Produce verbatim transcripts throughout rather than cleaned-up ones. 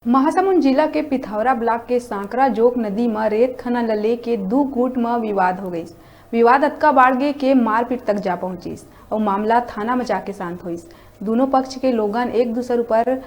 महासमुंद जिला के पिथौरा ब्लॉक के सांकरा जोंक नदी म रेत खनन ल लेके दू गुट म विवाद हो गइस। विवाद अतका बाढ़ गे के मारपीट तक जा पहुंचिस अउ मामला थाना म जाके शांत होइस। दूनों पक्ष के लोगन एक दूसर ऊपर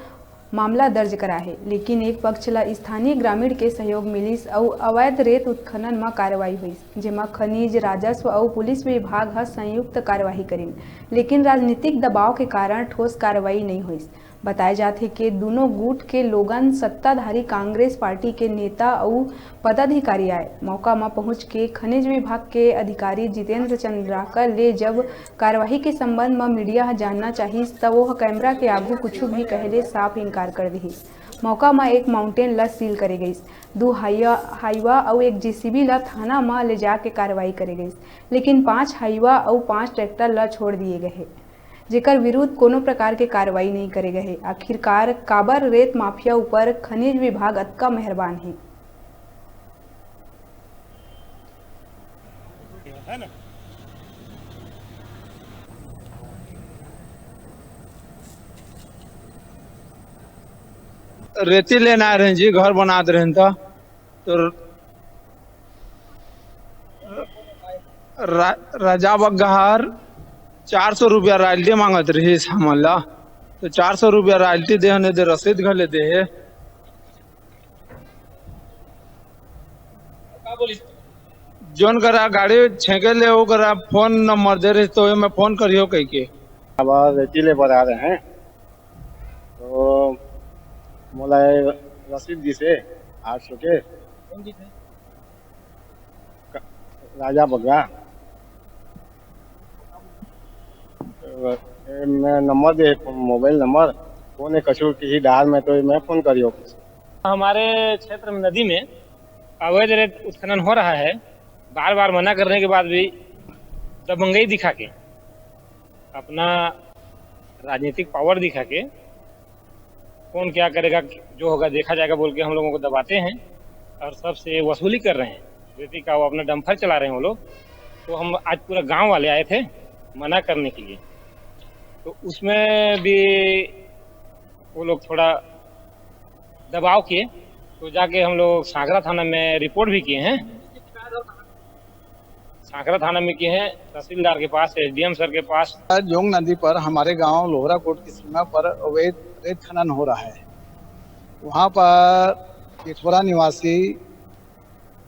मामला दर्ज कराए हे, लेकिन एक पक्ष ल स्थानीय ग्रामीण के सहयोग मिलिस अउ अवैध रेत उत्खनन म कार्रवाई होइस, जेमा खनिज, राजस्व अउ पुलिस विभाग ह संयुक्त कार्रवाई करिन, लेकिन राजनीतिक दबाव के कारण ठोस कार्रवाई नइ होइस। बताए जाथे के दूनों गुट के लोगन सत्ताधारी कांग्रेस पार्टी के नेता अउ पदाधिकारी आए। मौका म पहुंच के खनिज विभाग के अधिकारी जितेंद्र चंद्राकर ले जब कार्रवाई के संबंध म मीडिया ह जानना चाहिस, त वो ह कैमरा के आगू कुछु भी कहे ले साफ इनकार कर दिहिस। मौका म एक माउंटेन ल सील करे गइस, दू हाइवा, हाइवा अउ एक जेसीबी ल थाना म ले जाके कार्रवाई करे गइस, लेकिन पांच हाइवा अउ पांच ट्रैक्टर ल छोड़ दिए गए हे, जेकर विरुद्ध कोनो प्रकार के कार्रवाई नइ करे गए हे। आखिरकार काबर रेत माफिया ऊपर खनिज विभाग अतका मेहरबान हे? रेती लेना रहे जी, घर बनात रहे त, तो रा-, राजा बग्गा हर चार सौ रुपया रॉयल्टी मांगत रहिस हमन ला, तो चार सौ रुपया रॉयल्टी दे, नहीं दे रसीद घले दे हे। जोन करा गाड़ी छेंके ले, वो करा फोन नंबर दे रहिस, तो मैं फोन करियो कह के। अब रेती ले बर आ रहे हैं, तो मोला ये रसीद दिस हे आठ सौ के। कौन दिस हे? क-, राजा बग्गा। ए, मैं नंबर दे, मोबाइल नंबर, कौन है कछू किसी डार में, तो मैं फोन करियो। हमारे क्षेत्र में नदी में अवैध रेत उत्खनन हो रहा है, बार बार मना करने के बाद भी दबंगई दिखा के, अपना राजनीतिक पावर दिखा के, कौन क्या करेगा, जो होगा देखा जाएगा बोल के हम लोगों को दबाते हैं और सबसे वसूली कर रहे हैं। रेती का वो अपना डंपर चला रहे हैं वो लोग, तो हम आज पूरा गांव वाले आए थे मना करने के लिए, तो उसमें भी वो लोग थोड़ा दबाव किए, तो जाके हम लोग सांकरा थाना में रिपोर्ट भी किए हैं। सांकरा थाना में किए हैं, तहसीलदार के पास, एसडीएम सर के पास। जोंक नदी पर हमारे गांव लोहरा कोट की सीमा पर अवैध रेत खनन हो रहा है। वहां पर पिथौरा निवासी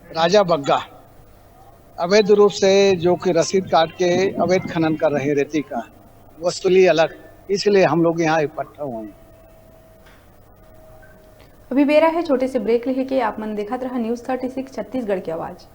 राजा बग्गा अवैध रूप से, जो कि रसीद काट के अवैध खनन कर रहे हैं रेती का, वसूली अलग, इसलिए हम लोग यहाँ इकट्ठा हुए हैं। अभी बेरा है छोटे से ब्रेक लेके, आप मन देखत रहा न्यूज़ थर्टी सिक्स छत्तीसगढ़ की आवाज़।